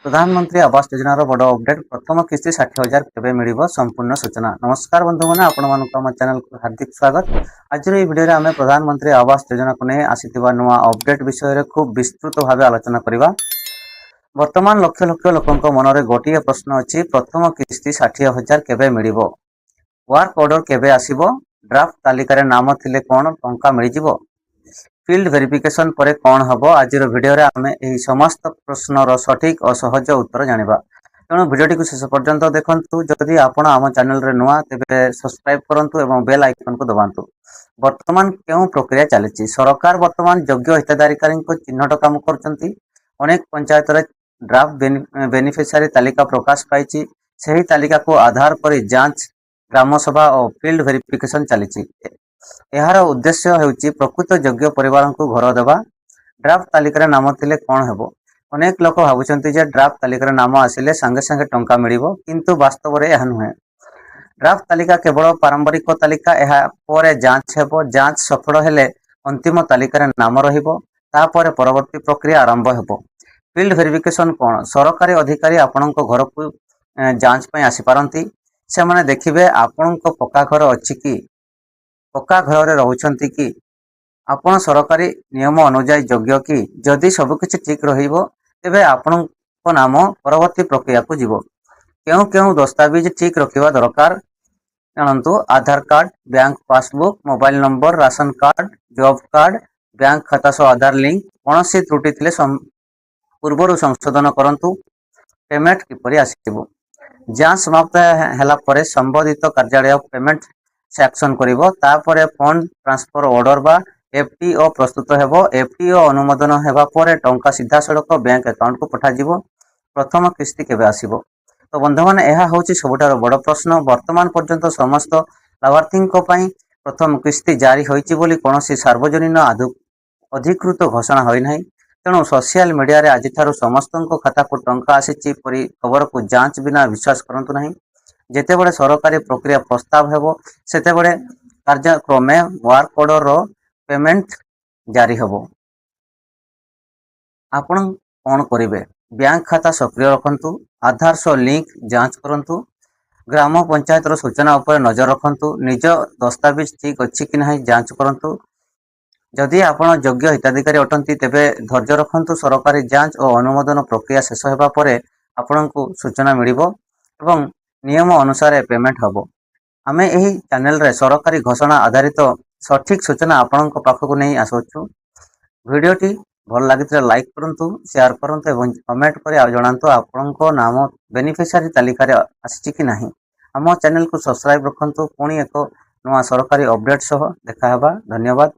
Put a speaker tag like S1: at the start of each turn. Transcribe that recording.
S1: ପ୍ରଧାନମନ୍ତ୍ରୀ ଆବାସ ଯୋଜନାର ବଡ଼ ଅପଡେଟ୍, ପ୍ରଥମ କିସ୍ତି 60,000 କେବେ ମିଳିବ, ସମ୍ପୂର୍ଣ୍ଣ ସୂଚନା। ନମସ୍କାର ବନ୍ଧୁମାନେ, ଆପଣମାନଙ୍କୁ ଆମ ଚ୍ୟାନେଲକୁ ହାର୍ଦ୍ଦିକ ସ୍ୱାଗତ। ଆଜିର ଏହି ଭିଡ଼ିଓରେ ଆମେ ପ୍ରଧାନମନ୍ତ୍ରୀ ଆବାସ ଯୋଜନାକୁ ନେଇ ଆସିଥିବା ନୂଆ ଅପଡେଟ୍ ବିଷୟରେ ଖୁବ୍ ବିସ୍ତୃତ ଭାବେ ଆଲୋଚନା କରିବା। ବର୍ତ୍ତମାନ ଲକ୍ଷ ଲକ୍ଷ ଲୋକଙ୍କ ମନରେ ଗୋଟିଏ ପ୍ରଶ୍ନ ଅଛି, ପ୍ରଥମ କିସ୍ତି 60,000 କେବେ ମିଳିବ? ୱାର୍କ ଅର୍ଡର କେବେ ଆସିବ? ଡ୍ରାଫ୍ଟ ତାଲିକାରେ ନାମ ଥିଲେ କ'ଣ ଟଙ୍କା ମିଳିଯିବ? ଫିଲ୍ଡ ଭେରିଫିକେସନ ପରେ କ'ଣ ହେବ? ଆଜିର ଭିଡ଼ିଓରେ ଆମେ ଏହି ସମସ୍ତ ପ୍ରଶ୍ନର ସଠିକ ଓ ସହଜ ଉତ୍ତର ଜାଣିବା। ତେଣୁ ଭିଡ଼ିଓଟିକୁ ଶେଷ ପର୍ଯ୍ୟନ୍ତ ଦେଖନ୍ତୁ। ଯଦି ଆପଣ ଆମ ଚ୍ୟାନେଲରେ ନୂଆ, ତେବେ ସବସ୍କ୍ରାଇବ କରନ୍ତୁ ଏବଂ ବେଲ୍ ଆଇକନକୁ ଦବାନ୍ତୁ। ବର୍ତ୍ତମାନ କେଉଁ ପ୍ରକ୍ରିୟା ଚାଲିଛି? ସରକାର ବର୍ତ୍ତମାନ ଯୋଗ୍ୟ ହିତାଧିକାରୀଙ୍କ ଚିହ୍ନଟ କାମ କରୁଛନ୍ତି। ଅନେକ ପଞ୍ଚାୟତରେ ଡ୍ରାଫ୍ଟ ବେନିଫିସିଆରୀ ତାଲିକା ପ୍ରକାଶ ପାଇଛି। ସେହି ତାଲିକାକୁ ଆଧାର କରି ଯାଞ୍ଚ, ଗ୍ରାମ ସଭା ଓ ଫିଲ୍ଡ ଭେରିଫିକେସନ ଚାଲିଛି। ଏହାର ଉଦ୍ଦେଶ୍ୟ ହେଉଛି ପ୍ରକୃତ ଯୋଗ୍ୟ ପରିବାରଙ୍କୁ ଘର ଦେବା। ଡ୍ରାଫ୍ଟ ତାଲିକାରେ ନାମ ଥିଲେ କ'ଣ ହେବ? ଅନେକ ଲୋକ ଭାବୁଛନ୍ତି ଯେ ଡ୍ରାଫ୍ଟ ତାଲିକାରେ ନାମ ଆସିଲେ ସାଙ୍ଗେ ସାଙ୍ଗେ ଟଙ୍କା ମିଳିବ, କିନ୍ତୁ ବାସ୍ତବରେ ଏହା ନୁହେଁ। ଡ୍ରାଫ୍ଟ ତାଲିକା କେବଳ ପ୍ରାରମ୍ଭିକ ତାଲିକା। ଏହା ପରେ ଯାଞ୍ଚ ହେବ। ଯାଞ୍ଚ ସଫଳ ହେଲେ ଅନ୍ତିମ ତାଲିକାରେ ନାମ ରହିବ। ତାପରେ ପରବର୍ତ୍ତୀ ପ୍ରକ୍ରିୟା ଆରମ୍ଭ ହେବ। ଫିଲ୍ଡ ଭେରିଫିକେସନ କ'ଣ? ସରକାରୀ ଅଧିକାରୀ ଆପଣଙ୍କ ଘରକୁ ଯାଞ୍ଚ ପାଇଁ ଆସିପାରନ୍ତି। ସେମାନେ ଦେଖିବେ, ଆପଣଙ୍କ ପକ୍କା ଘର ଅଛି କି, ପକ୍କା ଘରରେ ରହୁଛନ୍ତି କି, ଆପଣ ସରକାରୀ ନିୟମ ଅନୁଯାୟୀ ଯୋଗ୍ୟ କି। ଯଦି ସବୁକିଛି ଠିକ୍ ରହିବ, ତେବେ ଆପଣଙ୍କ ନାମ ପରବର୍ତ୍ତୀ ପ୍ରକ୍ରିୟାକୁ ଯିବ। କେଉଁ କେଉଁ ଦସ୍ତାବିଜ ଠିକ୍ ରଖିବା ଦରକାର ଜାଣନ୍ତୁ। ଆଧାର card, bank passbook, mobile number, ration card, job card, bank ଖାତା ସହ ଆଧାର ଲିଙ୍କ। କୌଣସି ତ୍ରୁଟି ଥିଲେ ପୂର୍ବରୁ ସଂଶୋଧନ କରନ୍ତୁ। ପେମେଣ୍ଟ କିପରି ଆସିବ? ଯାଞ୍ଚ ସମାପ୍ତ ହେଲା ପରେ ସମ୍ବନ୍ଧିତ କାର୍ଯ୍ୟାଳୟ ପେମେଣ୍ଟ ସାଙ୍କସନ କରିବ। ତାପରେ ଫଣ୍ଡ ଟ୍ରାନ୍ସଫର ଅର୍ଡର ବା ଏଫଟିଓ ପ୍ରସ୍ତୁତ ହେବ। ଏଫଟିଓ ଅନୁମୋଦନ ହେବା ପରେ ଟଙ୍କା ସିଧାସଳଖ ବ୍ୟାଙ୍କ ଆକାଉଣ୍ଟକୁ ପଠାଯିବ। ପ୍ରଥମ କିସ୍ତି କେବେ ଆସିବ? ତ ବନ୍ଧୁମାନେ, ଏହା ହେଉଛି ସବୁଠାରୁ ବଡ଼ ପ୍ରଶ୍ନ। ବର୍ତ୍ତମାନ ପର୍ଯ୍ୟନ୍ତ ସମସ୍ତ ଲାଭାର୍ଥୀଙ୍କ ପାଇଁ ପ୍ରଥମ କିସ୍ତି ଜାରି ହୋଇଛି ବୋଲି କୌଣସି ସାର୍ବଜନୀନ ଅଧିକୃତ ଘୋଷଣା ହୋଇନାହିଁ। ତେଣୁ ସୋସିଆଲ ମିଡିଆରେ ଆଜିଠାରୁ ସମସ୍ତଙ୍କ ଖାତାକୁ ଟଙ୍କା ଆସିଛି ପରି ଖବରକୁ ଯାଞ୍ଚ ବିନା ବିଶ୍ୱାସ କରନ୍ତୁ ନାହିଁ। ଯେତେବେଳେ ସରକାରୀ ପ୍ରକ୍ରିୟା ପ୍ରସ୍ତାବ ହେବ, ସେତେବେଳେ କାର୍ଯ୍ୟକ୍ରମେ ୱାର୍କ ଅର୍ଡରର ପେମେଣ୍ଟ ଜାରି ହେବ। ଆପଣ କ'ଣ କରିବେ? ବ୍ୟାଙ୍କ ଖାତା ସକ୍ରିୟ ରଖନ୍ତୁ। ଆଧାର ସହ ଲିଙ୍କ ଯାଞ୍ଚ କରନ୍ତୁ। ଗ୍ରାମ ପଞ୍ଚାୟତର ସୂଚନା ଉପରେ ନଜର ରଖନ୍ତୁ। ନିଜ ଦସ୍ତାବିଜ ଠିକ୍ ଅଛି କି ନାହିଁ ଯାଞ୍ଚ କରନ୍ତୁ। ଯଦି ଆପଣ ଯୋଗ୍ୟ ହିତାଧିକାରୀ ଅଟନ୍ତି, ତେବେ ଧୈର୍ଯ୍ୟ ରଖନ୍ତୁ। ସରକାରୀ ଯାଞ୍ଚ ଓ ଅନୁମୋଦନ ପ୍ରକ୍ରିୟା ଶେଷ ହେବା ପରେ ଆପଣଙ୍କୁ ସୂଚନା ମିଳିବ ଏବଂ ନିୟମ ଅନୁସାରେ ପେମେଣ୍ଟ ହେବ। ଆମେ ଏହି ଚ୍ୟାନେଲରେ ସରକାରୀ ଘୋଷଣା ଆଧାରିତ ସଠିକ ସୂଚନା ଆପଣଙ୍କ ପାଖକୁ ନେଇ ଆସୁଅଛୁ। ଭିଡ଼ିଓଟି ଭଲ ଲାଗିଥିଲେ ଲାଇକ୍ କରନ୍ତୁ, ସେୟାର କରନ୍ତୁ ଏବଂ କମେଣ୍ଟ କରି ଆଉ ଜଣାନ୍ତୁ, ଆପଣଙ୍କ ନାମ ବେନିଫିସିଆରୀ ତାଲିକାରେ ଆସିଛି କି ନାହିଁ। ଆମ ଚ୍ୟାନେଲକୁ ସବସ୍କ୍ରାଇବ ରଖନ୍ତୁ। ପୁଣି ଏକ ନୂଆ ସରକାରୀ ଅପଡେଟ୍ ସହ ଦେଖା ହେବା। ଧନ୍ୟବାଦ।